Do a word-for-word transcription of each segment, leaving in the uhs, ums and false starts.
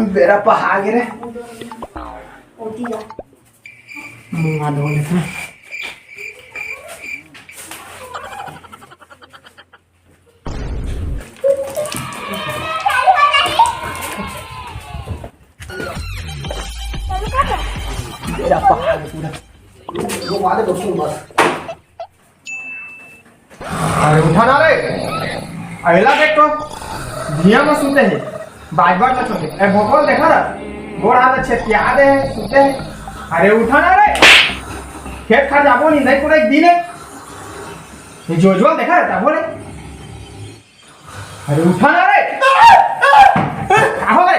बेरा पहा गे रे। ओती जा। मुंह हाथ धो लेथन। बेरा पहा गे पूरा। घुमा दे दोस्तों बस। अरे उठा ना रे, अहिला देख तो, धिया में सुते हे, बाज बाज ना छोटे। ए भोकल देखा ना, गोड़ हाथ छेतिया दे हे, सुते हे। अरे उठा ना रे, खेत खार जाबो नहीं, नहीं पूरा एक दिन है। ये जोजवा देखा रहता बोले, अरे उठा ना रे, का हो रे?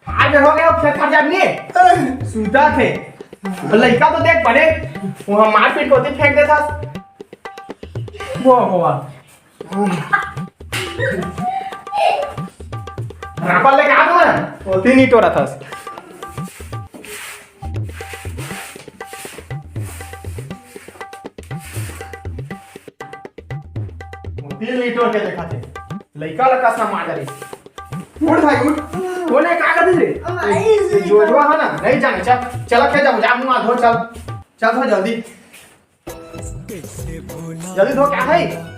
आज हो गया, खेत खार जाबो नहीं, सुता थे। लइका तो देख बने, वहाँ मारपीट होती फेंक देता। वो हुआ। रापा लेके आ तू ना, वो तीन ही टोरा था। वो तीन ही टोर के देखा थे। लइका लका सा मार डाली। उठ भाई उठ। वो नहीं का कर दे रे? भाई, ये जोजवा है ना, नहीं जाने। चल, चला के जाओ, जा मुंह हाथ धो, चल। चल तो जल्दी। जल्दी धो, क्या है?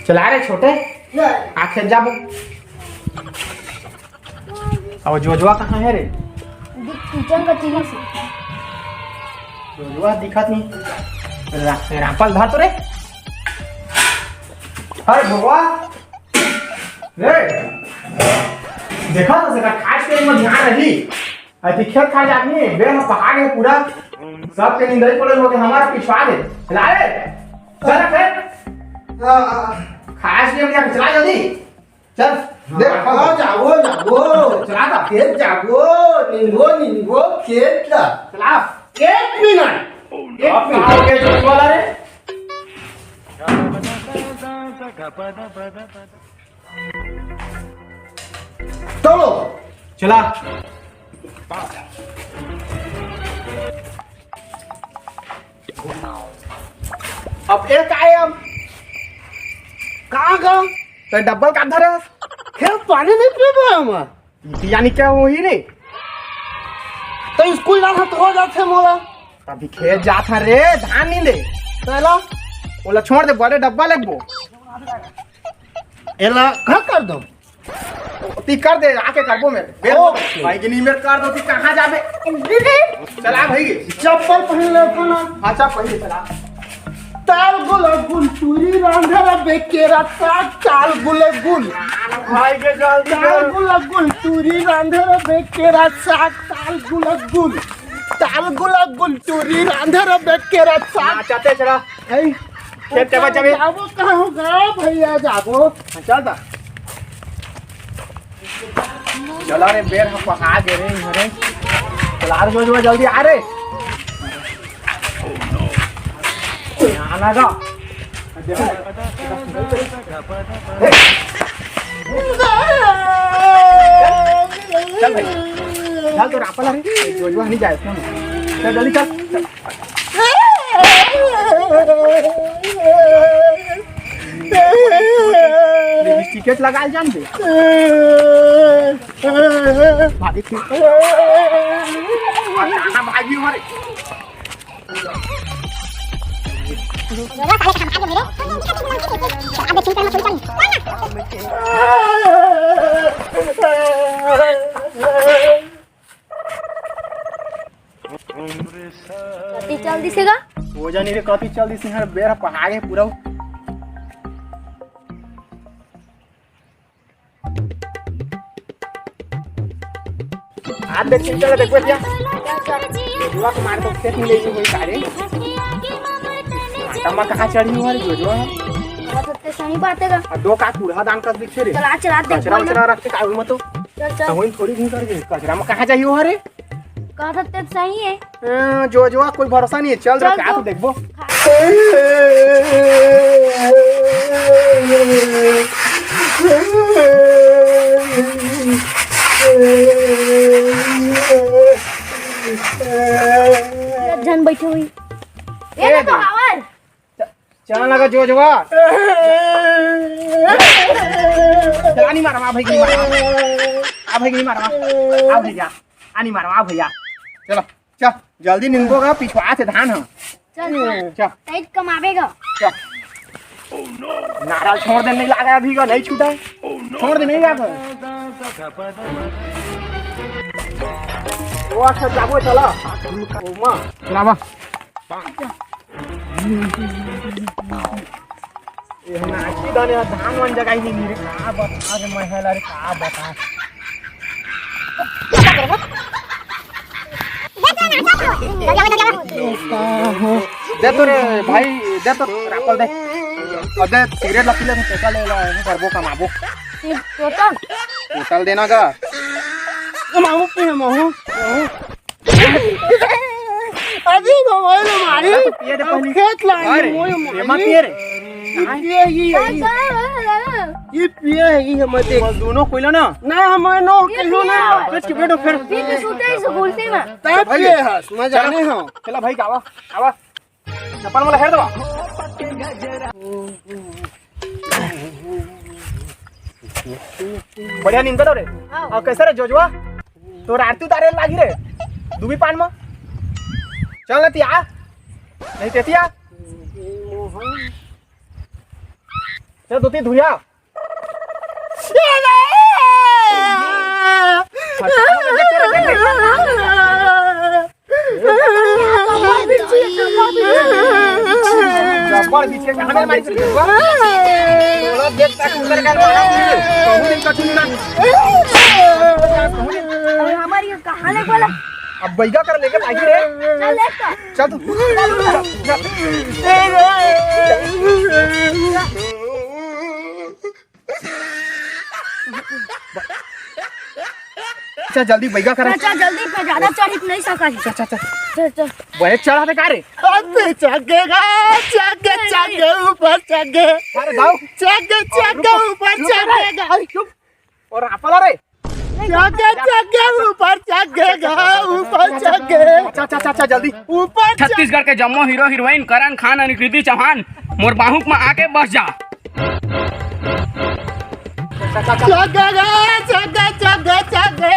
चला रे छोटे, आखे जाबो। अब जोजवा कहाँ है रे? किचन का टीवी से। जोजवा दिखत नहीं। रा-, रापल धर तो रे। अरे भगवा। रे। देखा तो सका, खास के में ध्यान रही। अति खेत खा जात नहीं, बेर में पहाड़ है पूरा। सब के निंदाई पड़े लोग हमारा पिछवा दे। चला रे। चल खेत। हाँ, हाँ। खास के में चला जल्दी। चल, देख, हाँ, जाबो, जाबो। चला ता। खेत जाबो, निंदबो, निंदबो, खेत ला। चला। एक मिनट। एक अब मिनट। कहाँ हो गया जोश वाला रे? चलो। चला। अब एक आए हम। कहाँ का? तो डब्बल का धरे? खेत पानी नहीं पीबे हम। यानी क्या वही रे? तो स्कूल जाना तो हो जाते मोला। अभी खेत जात हन रे, धान नींदे। तो एला? ओला छोड़ दे, बड़े डब्बा लेगबो। एला का कर दो? ती कर दे, आके करबो मैं। बे, ओ। भाई गिनी में कर दो, ती कहाँ जाबे? दीदी। चला भाई। चप्पल पहन ले तो ना। हाँ, चल पहले चला। ताल गुल गुल टूरी रांधर बेकेरा साग, ताल गुल गुल। भाई के जल्दी ताल कर। गुल गुल टूरी रांधर बेकेरा साग, ताल गुल गुल। ताल गुल गुल टूरी रांधर बेकेरा साग। हाँ, चलते चला। है। खेत के बच्चा भी। जाबो कहाँ होगा भैया, जाबो। हाँ, चल ता। चला रे, बेर हम पका दे रे, इहाँ रे। चला रे, जो, जो, जल्दी आ रे। यहाँ लगा। चल भाई, चल तो रापल रे, जो, जो नहीं जाए इसमें। चल जल्दी चल, चल। लिपस्टिक लगा जान दे। भागी फिर। भागी हमारे। कति चल दिसे गा? वो जानी रे, कति चल दिसे, हर बेर पहागे पूरा। हाथ देख, चिंता कर, देखबे क्या? जुआ के मार तो खेत में ले गई सारे। कांटा में कहाँ चढ़ी हुआ रे जुआ? बात तो सही बात है गा। अब दो का कूड़ा दान कर दिखे रे। चला, चला, देख कचरा बोल ना। उचरा रख के काबू में तो। चल, चल। तो वही थोड़ी दिन कर दे। कचरा में कहाँ जाइयो हरे? कहा था तेरे सही है। हाँ, जो जो कोई भरोसा नहीं है, चल चल रे, क्या तो। तू देखबो। जन बैठे हुई। ये ए ना तो दे। आवाज। च-, चल लगा जो जोवा। चला नहीं मारवा भाई, नहीं मारवा। आ भाई, नहीं मारवा। आ भैया। आ नहीं मारवा, आ भैया। चलो, चल, जल्दी निंदबो गा, पिछवा से धान ह। चल, चल। चल। टाइट कमावेगा। चल। नारा छोड़ दे, नहीं लागा अभी का, नहीं छूटा। छोड़ दे, नहीं लागा। वो अच्छा जाबो, चला। ओमा। चलावा। ये नाची दाने धान वान जगह ही नहीं रे, का बता रे, मैं हला रे, का बता। दे तो रे भाई, दे तो रापल दे। और दे सिगरेट ला पी ले, पैसा ले ला, करबो कमाबो। टोटल? टोटल देना का? कमाबो पी हम हो। अभी मोबाइल मारी। अरे तो पिए दे अब पहले। खेत लाइन अरे, मोए ये मत मारी। पिए रे। ये पिए, ये, ये, ये पिए, ये मत देख। बस दोनों कोई ला ना। ना, हम नो, ये कहियो पिए। ना। फिर चुपे तो फिर। फिर तो सोते ही स्कूल से ना। तब भाई, पिए हस, मैं जाने हूँ। चला भाई, आवा, आवा। चप्पल वाला हेर दवा। बढ़िया नींद लो रे। हाँ। और कैसे रे जोजवा? तोर आरती उतारे लागी रे, दूबी पान म। चल न तिया, नहीं ते तिया। चल दो तीन धुरिया। जब्बर बिछे के हमें मारी से जब्बर। तोला देख तक उतर कर मारा तू। कहूं नहीं कछु नहीं ना। अरे हमारी ये कहाँ ले बोला? अब बैगा कर लेके भागी रे। चल ले तो। चल तू। चल, चल। चल जल्दी बैगा कर। चल, चल, जल्दी पे ज्यादा चढ़ी नहीं सका है। चल, चल, चल। चल, चल। बड़े चढ़ा दे का रे? अबे चढ़ेगा, चढ़ के, चढ़ के ऊपर चढ़ के। अरे दाऊ। चढ़ के, चढ़ के ऊपर चढ़ेगा। अरे चुप। और आपला रे। चढ़ के, चढ़ के ऊपर चढ़ेगा, ऊपर चढ़ के। अच्छा, अच्छा, अच्छा, अच्छा, जल्दी। ऊपर चढ़ छत्तीसगढ़ के जम्मो हीरो हीरोइन करण खान अउ कृति चौहान मोर बाहुक में आके बस जा। चगे गा, चगे, चगे, चगे।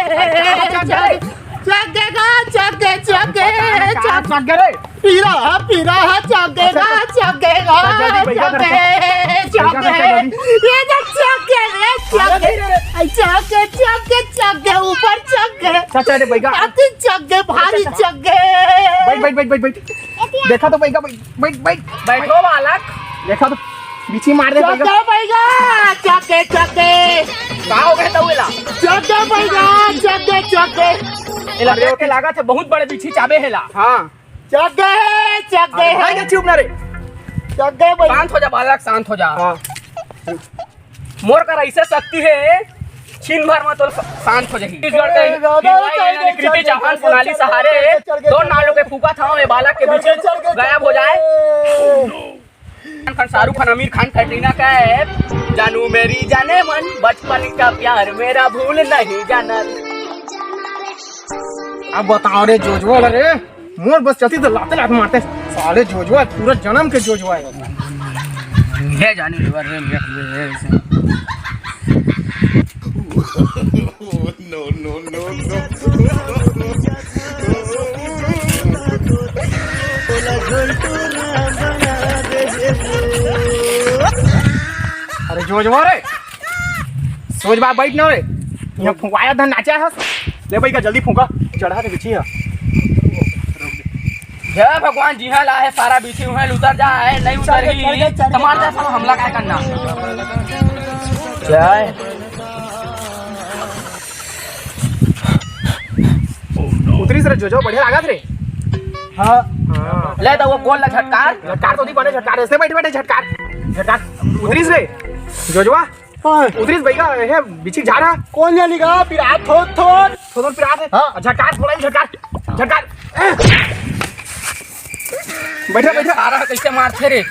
चगे गा, चगे, चगे, चगे। पीरा, पीरा, चगे गा, चगे गा, चगे, चगे। ये देख, चगे, ये चगे। चगे, चगे, चगे, चगे, ऊपर चगे। चाचा रे बैगा। अति चगे, भारी चगे। बैठ, बैठ, बैठ, बैठ, बैठ। देखा तो बैगा, बैठ, बैठ, बैठ। बैठो बालक। देखा तो बिछी मार दे बैगा। चगे बैगा, चगे, चगे। का हो गए तउला? चगे बैगा, चगे, चगे। एला देख के लागत हे बहुत बड़े बिछी चाबे हेला। हाँ। चगे, चगे। अरे भाई, चुप ना रे। चगे बैगा। शांत हो जा बालक, शांत हो जा। हाँ। मोर कर ऐसे शक्ति हे, छिन भर में तो शांत हो जाही। छत्तीसगढ़ के ए, दादा, हीरोइन कृति चौहान, सोनाली सहारे, दो नालों के फूका था, ये बालक के बीच गायब हो जाए। खान, शाहरुख खान, आमिर खान, कैटरीना कैफ, जानू मेरी जाने मन, बचपन का प्यार मेरा भूल नहीं जाना। अब बताओ रे जोजवा रे। मोर बस चलती तो लाते लात मारते। साले जोजवा, पूरा जन्म के जोजवा हे। हे जानी लेबर रे, मेरे को ये ऐसे। No, no, no, no। अरे जोजवा रे, सोच बा बैठ ना रे। यहाँ फुंकवाया था, नाचा है। ले भाई का जल्दी फूंका, चढ़ा के बिछी है। हे भगवान, जिहां ला हे सारा बिछी हुए, उतर जा है, नहीं उतर चढ़ गए, ही, चढ़ गए, चढ़ गए। तो मार दे, सब हमला काय करना। जय। उतरिस रे जोजो, बढ़िया लागत रे। हाँ। हाँ। ले त वो गोल ला झटकार। झटकार तो नहीं बने, झटकार ऐसे बैठ बैठे झटकार। झटकार। उतरिस रे जोजवा। हाँ। उतरिस भैया, हे बिछी झारा। कौन जानी गा, पिरात थोड़ थोड़। थोड़ थोड़ पिरात हे। हाँ। झटकार थोड़ा ही झटकार। झटकार। बैठा, बैठा। सारा कैसे मारथे रे?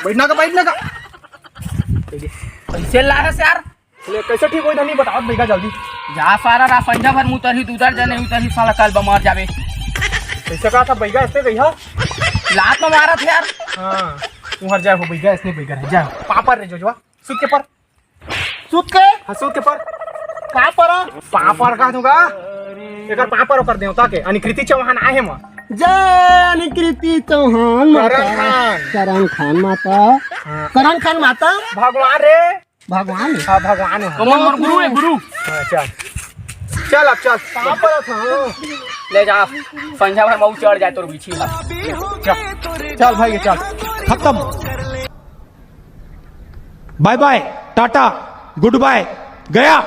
बैठना का, बैठना का। कैसे लाहे से यार? ले, कैसे ठीक होई धनी, बताओ भैया जल्दी। जा सारा रा संझा भर मुतरही, दूसर जने उतरही, साला कल बमर जाबे। कैसे कहा था भैया, ऐसे कहिया? लात में मारत हे यार। हाँ, तुम्हार जाए हो भैया, ऐसे भैया रह जाए। पापड़ रे जोजवा, सूत के पर। सूत के? हाँ, सूत के पर। का पर? पापड़ का दूंगा। एकर पापड़ ओकर देवता के, अनिकृति चौहान आहे म। जय अनिकृति चौहान माता। करण खान। करण खान माता। हाँ। करण खान माता। भगवान रे। भगवान। हाँ, भगवान है। तो मोर गुरु है, गुरु। हाँ, चल। चल अब चल। पापड़ था। ले जा, संझा भर मऊ चढ़ जाए तोर बिछी ला। चल, चल भाई, चल। खत्म। बाय बाय, टाटा, गुड बाय, गया।